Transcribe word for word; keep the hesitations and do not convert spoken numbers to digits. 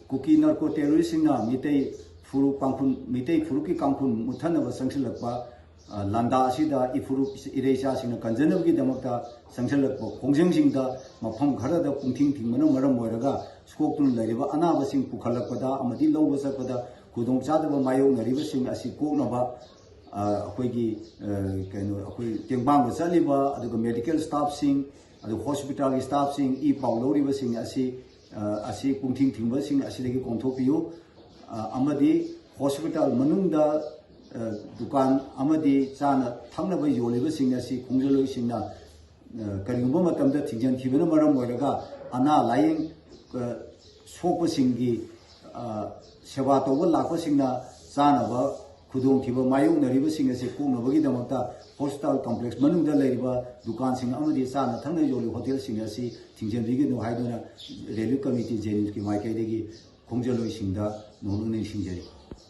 ꯀꯨꯀꯤ narco ꯇꯦꯔꯣꯔꯤꯁꯁꯤꯡꯅ Meitei ꯐꯨꯔꯨꯞ ꯀꯥꯡꯈꯨꯜ, ꯃꯤꯇꯩ ꯐꯨꯔꯨꯞꯀꯤ ꯀꯥꯡꯈꯨꯜ ꯃꯨꯠꯊꯅꯕ ꯆꯪꯁꯤꯜꯂꯛꯄ, ꯑ, ꯂꯥꯟꯗꯥ ꯑꯁꯤꯗ ꯏꯐꯨꯔꯨꯞ ꯏꯔꯩꯆꯥꯁꯤꯡꯅ ꯀꯟꯖꯅꯕꯒꯤꯗꯃꯛꯇ ꯆꯪꯁꯤꯜꯂꯛꯄ ꯈꯣꯡꯖꯪꯁꯤꯡꯗ ꯃꯐꯝ ꯈꯔꯗ ꯄꯨꯡꯊꯤꯡ ꯊꯤꯡꯕꯅ ꯃꯔꯝ ꯑꯣꯏꯔꯒ ꯁꯣꯛꯇꯨꯅ ꯂꯩꯔꯤꯕ ꯑꯅꯥꯕꯁꯤꯡ ꯄꯨꯈꯠꯂꯛꯄꯗ ꯑꯃꯗꯤ ꯂꯧꯕ ꯆꯠꯄꯗ ꯈꯨꯗꯣꯡꯆꯥꯗꯕ ꯃꯥꯌꯣꯛꯅꯔꯤꯕꯁꯤꯡ ꯑꯁꯤ ꯀꯣꯛꯅꯕ, ꯑ, ꯑꯩꯈꯣꯏꯒꯤ, ꯑ, ꯀꯩꯅꯣ, ꯑꯩꯈꯣꯏ ꯇꯦꯡꯕꯥꯡꯗ ꯆꯠꯂꯤꯕ, ꯑꯗꯨꯒ ꯃꯦꯗꯤꯀꯦꯜ ꯁ꯭ꯇꯥꯐꯁꯤꯡ, ꯑꯗꯨꯒ ꯍꯣꯁꯄꯤꯇꯥꯜꯒꯤ ꯁ꯭ꯇꯥꯐꯁꯤꯡ, ꯏ ꯄꯥꯎ ꯂꯧꯔꯤꯕꯁꯤꯡ ꯑꯁꯤ, ꯑ, ꯑꯁꯤ ꯄꯨꯡꯊꯤꯡ ꯊꯤꯡꯕꯁꯤꯡ ꯑꯁꯤꯗꯒꯤ ꯀꯣꯝꯊꯣꯛꯄꯤꯌꯨ꯫ ꯑ, ꯑꯃꯗꯤ ꯍꯣꯁꯄꯤꯇꯥꯜ ꯃꯅꯨꯡꯗ, ꯑ, ꯗꯨꯀꯥꯟ ꯑꯃꯗꯤ ꯆꯥꯅ ꯊꯛꯅꯕ ꯌꯣꯜꯂꯤꯕꯁꯤꯡ ꯑꯁꯤ ꯈꯣꯡꯖꯜꯂꯣꯏꯁꯤꯡꯅ, ꯑ, ꯀꯔꯤꯒꯨꯝꯕ ꯃꯇꯝꯗ ꯊꯤꯡꯖꯤꯟꯈꯤꯕꯅ ꯃꯔꯝ ꯑꯣꯏꯔꯒ ꯑꯅꯥ ꯂꯥꯌꯦꯡ, ꯑ, ꯁꯣꯛꯄꯁꯤꯡꯒꯤ, ꯑ, ꯁꯦꯕꯥ ꯇꯧꯕ ꯂꯥꯛꯄꯁꯤꯡꯅ ꯆꯥꯅꯕ ꯈꯨꯗꯣꯡꯊꯤꯕ ꯃꯥꯌꯣꯛꯅꯔꯤꯕꯁꯤꯡ ꯑꯁꯤ ꯀꯣꯛꯅꯕꯒꯤꯗꯃꯛꯇ ꯍꯣꯁꯄꯤꯇꯥꯜ ꯀꯝꯄ꯭ꯂꯦꯛꯁ ꯃꯅꯨꯡꯗ ꯂꯩꯔꯤꯕ ꯗꯨꯀꯥꯟꯁꯤꯡ ꯑꯃꯗꯤ ꯆꯥꯅ ꯊꯛꯅ ꯌꯣꯜꯂꯤꯕ ꯍꯣꯇꯦꯜꯁꯤꯡ ꯑꯁꯤ ꯊꯤꯡꯖꯤꯟꯕꯤꯒꯅꯨ ꯍꯥꯏꯗꯨꯅ ꯔꯤꯂꯤꯐ ꯀꯃꯤꯇꯤ ꯖꯦꯅꯤꯝꯁꯀꯤ ꯃꯥꯏꯀꯩꯗꯒꯤ ꯈꯣꯡꯖꯜꯂꯣꯏꯁꯤꯡꯗ ꯅꯣꯡꯂꯨꯛꯅ ꯅꯤꯡꯁꯤꯡꯖꯔꯤ꯫